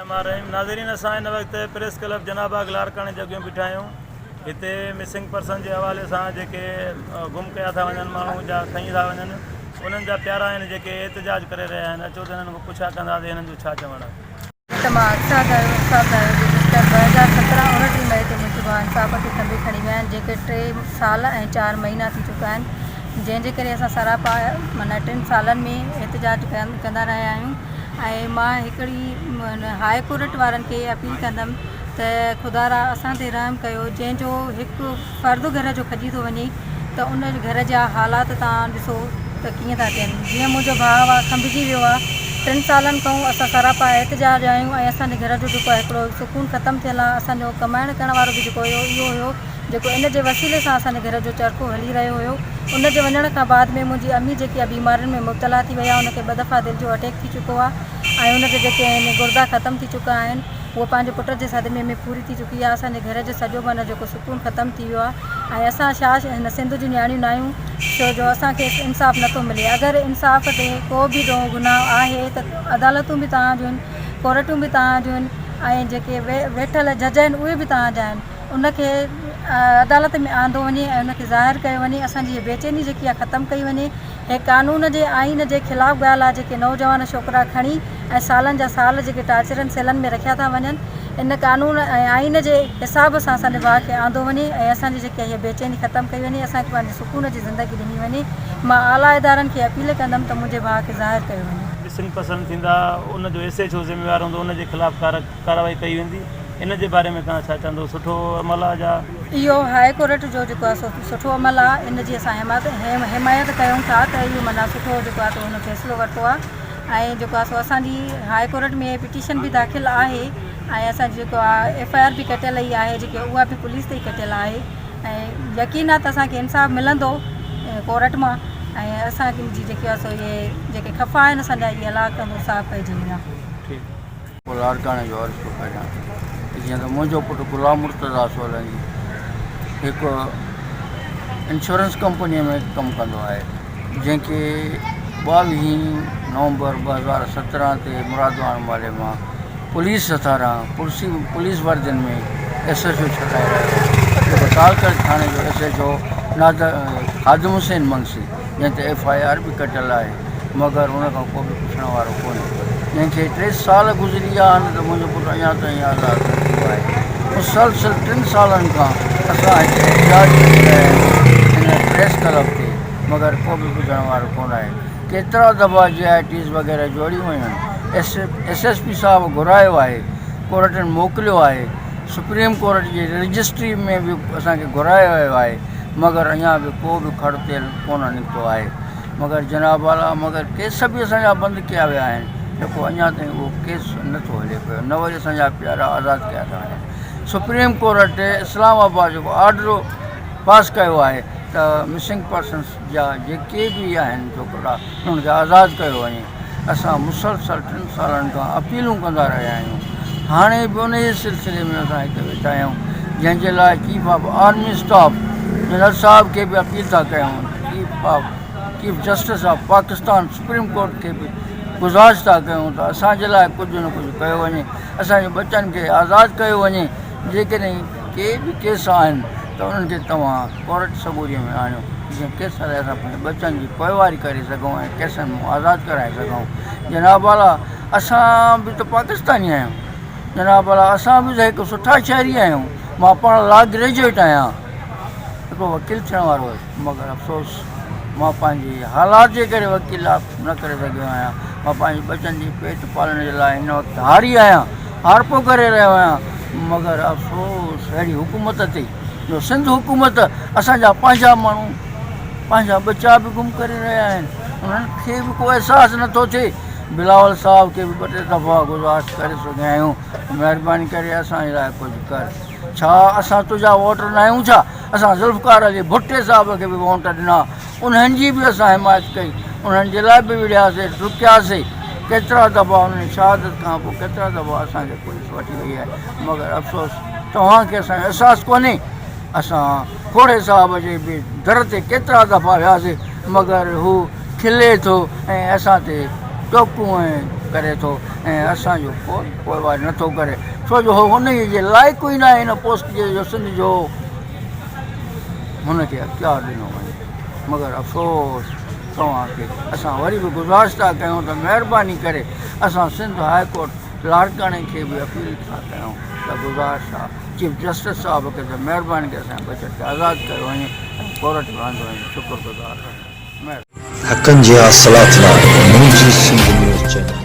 الرحمان الرحيم ناظرين اسان هن وقت پريس ڪلب جناح باغ لاڙڪاڻي جي اڳيان بيٺا آهيون هتي مسنگ پرسن جي حوالي سان جيڪي گم ڪيا ٿا وڃن ماڻهو جا کڻي ٿا وڃن انهن جا پيارا آهن جيڪي احتجاج ڪري رهيا آهن اچو ته هنن کان پڇا ڪنداسين هنن جو ڇا چوڻ آهي. ته مان اقصيٰ دايو انصاف دايو جي سسٽر 2017 اڻٽيهه مئي تي منهنجي ڀاء انصاف کي کنڀي کڻي ويا آهن جيڪي ٽي سال ۽ چار مهينا ٿي چڪا آهن جنهن جي ڪري اسان سراپا معنيٰ ٽن سالن ۾ احتجاج ڪندا رهيا آهيون ۽ مان هڪڙي هاء ڪورٽ وارن کي اپيل ڪندم ته خدا را اسان تي رحم ڪيو جنهن جو هڪ فرد گهر جو کڄي ٿو وڃي ته ان گهر جا حالات توهان ڏسو ته ڪيئن ٿا ٿين جيئن منهنجو ڀاء آ کنڀجي ويو آ ٽن سالن کان اسان سراپا احتجاج آهيون ۽ اسان جي گهر جو جيڪو آ هڪڙو سڪون ختم ٿيل آ اسان جو ڪمائڻ ڪرڻ وارو به جيڪو هيو اهو هيو جيڪو ان جي وسيلي سان اسان جي گهر جو چرخو هلي رهيو هيو. ان جي وڃڻ کان بعد ۾ منهنجي امي جيڪي آ بيمارين ۾ مبتلا ٿي وئي آ ان کي ٻه دفعا دل جو اٽيڪ ٿي چڪو آ ۽ ان جا جيڪي آهن گردا ختم ٿي چڪا آهن هوء پنهنجي پٽ جي صدمي ۾ پوري ٿي چڪي آ اسان جي گهر جو سڄو معنيٰ جيڪو سڪون ختم ٿي ويو آ ۽ اسان شاھ هن سنڌ جون نياڻيون ناهيون ڇو جو اسان کي انصاف نٿو ملي اگر انصاف تي ڪو به ڏوهه گناهه آهي ته عدالتون به توهان جون آهن ڪورٽون به توهان جون آهن ۽ جيڪي ويٺل جج آهن اهي به توهان جا آهن. ان کي عدالت ۾ آندو وڃي ۽ ان کي ظاهر ڪيو وڃي اسان جي هي بيچيني جيڪي آهي ختم ڪئي وڃي هي قانون جي آئين جي خلاف ڳالهه آهي جيڪي نوجوان ڇوڪرا کڻي ۽ سالن جا سال جيڪي ٽارچرن سيلن ۾ رکيا ٿا وڃن ان قانون ۽ آئين جي حساب سان اسان جي ڀاء کي آندو وڃي ۽ اسان جي جيڪي هي بيچيني ختم ڪئي وڃي اسان کي پنهنجي سڪون جي زندگي ڏني وڃي مان اعليٰ ادارن کي اپيل ڪندم ته منهنجي ڀاء کي ظاهر ڪيو وڃي. مسنگ پرسن ٿيندا ان جو ايس ايڇ او ذميوار هوندو ان جي خلاف ڪارروائي ڪئي ويندي. ان جي باري ۾ توهان ڇا چوندو سٺو عمل آ جا. اهو هاء ڪورٽ جو جيڪو آ سو سٺو عمل آ ان جي اسان حمايت ڪيون ٿا ته اهو معنيٰ سٺو جيڪو آ سو هن فيصلو ورتو آ ۽ جيڪو آ سو اسان جي هاء ڪورٽ ۾ پٽيشن به داخل آهي ۽ اسان جي جيڪو آ ايف I R به ڪٽيل ئي آهي جيڪي اها به پوليس تي ئي ڪٽيل آهي ۽ يقين آ ته اسان کي انصاف ملندو ڪورٽ مان ۽ اسان جي جيڪي آ سو اهي جيڪي خفا آهن اسان جا اهي الله ڪندو صاف پئجي ويندا. ٺيڪ. پوء لاڙڪاڻي جو عرض ٿو ڪريان ته جيئن ته منهنجو پٽ غلام مرتضيٰ سولنگي هڪ انشورنس ڪمپنيء ۾ ڪم ڪندو آهي جنهن کي ٻاويهين نومبر 2017 تي مرادوان محلي مان پوليس هٿاران پولسي پوليس وردين ۾ ايس ايڇ او ڇڏائي رهيو آهي جيڪو تعلقه ٿاڻي جو ايس ايڇ او نادر خادم حسين منگسي جنهن تي ايف I R به ڪٽيل آهي مگر ان کان ڪو به پڇڻ وارو ڪونهي. جنهن کي ٽي سال گذري ويا آهن ته منهنجو پٽ اڃا تائين آزاد نه ٿيو آهي. مسلسل ٽن سالن کان اسان هتي احتجاج ڪري رهيا آهيون هن پريس ڪلب تي مگر ڪو به ٻڌڻ وارو ڪونه آهي. ڪيترا دفعا جي آء ٽيز وغيره جوڙيون ويون آهن. ايس ايس پي صاحب گهرايو آهي، ڪورٽن موڪليو آهي، سپريم ڪورٽ جي رجسٽري ۾ به اسان کي گهرايو ويو آهي مگر اڃا به ڪو به کڙ تيل ڪونه نڪتو آهي. مگر جناب والا مگر ڪيس به اسان جا بند ڪيا ويا آهن جيڪو اڃا تائين اهو ڪيس نٿو هلي پيو نه وري اسان جا پيارا آزاد ڪيا ٿا وڃن سپريم ڪورٽ اسلام آباد جيڪو آرڊر پاس ڪيو آهي ته مسنگ پرسنس جا جيڪي به آهن ڇوڪرا انهن کي آزاد ڪيو وڃي اسان مسلسل ٽن سالن کان اپيلون ڪندا رهيا آهيون هاڻي به ان جي سلسلي ۾ اسان هتي ويٺا آهيون جنهن جي لاء chief of army staff general صاحب کي به اپيل ٿا ڪيون chief of chief justice of Pakistan supreme court کي به گذارش ٿا ڪيون ته اسان جي لاء ڪجهه نه ڪجهه ڪيو وڃي اسان جي ٻچن کي آزاد ڪيو وڃي جيڪڏهن ڪي به ڪيس آهن ته انهن کي توهان ڪورٽ سڳوري ۾ آڻيو جيئن ڪيس هلائي اسان پنهنجي ٻچن جي پوئواري ڪري سگهون ۽ ڪيسن مون آزاد ڪرائي سگهون جناب والا اسان به ته پاڪستاني آهيون جناب والا اسان به ته هڪ سٺا شهري آهيون مان پاڻ لا گريجوئيٽ آهيان هڪڙو وڪيل ٿيڻ وارو هيس مگر افسوس مان پنهنجي حالات جي ڪري وڪيل نه ڪري سگهيو آهيان مان پنهنجي ٻچن جي پيٽ پالڻ جي لاء هن وقت هاري آهيان هارپو ڪري رهيو آهيان مگر افسوس اهڙي حڪومت تي جو سنڌ حڪومت اسان جا پنهنجا ماڻهو پنهنجا ٻچا به گم ڪري رهيا آهن انهن کي به ڪو احساس نٿو ٿئي بلاول صاحب کي به ٻه ٽي دفعا گذارش ڪري سگهيا آهيون مهرباني ڪري اسان جي لاء ڪجهه ڪر ڇا اسان تنهنجا ووٽر نه آهيون ڇا اسان ذوالفقار علي ڀٽي صاحب کي به ووٽ ڏنا انهن جي به اسان حمايت ڪئي، انهن جي لاء به وڙهياسي، ڊڪياسي، ڪيترا دفعا انهن جي شهادت کان پوء ڪيترا دفعا اسان کي پوليس وٺي وئي آهي، مگر افسوس توهان کي اسان جو احساس ڪونهي، اسان کوڙي صاحب جي به در تي ڪيترا دفعا وياسي، مگر هو کلي ٿو ۽ اسان تي ٽوڪون ۽ ڪري ٿو ۽ اسان جو ڪو پوئواري نٿو ڪري ڇو جو هو انهيء جي لائق ئي ناهي هن پوسٽ جي جو سنڌ جو هن کي اختيار ڏنو وڃي مگر افسوس توهان کي اسان وري به گذارش ٿا ڪيون ته مهرباني ڪري اسان سنڌ هاء ڪورٽ لاڙڪاڻي کي به اپيل ٿا ڪيون ته گذارش آ چيف جسٽس صاحب کي ته مهرباني ڪري اسان جي بچن کي آزاد ڪيو وڃي ۽ ڪورٽ ۾ آندو وڃي شڪر گذار رهنداسين. حقن جي حاصلات لاء منهنجي سنڌ نيوز چينل.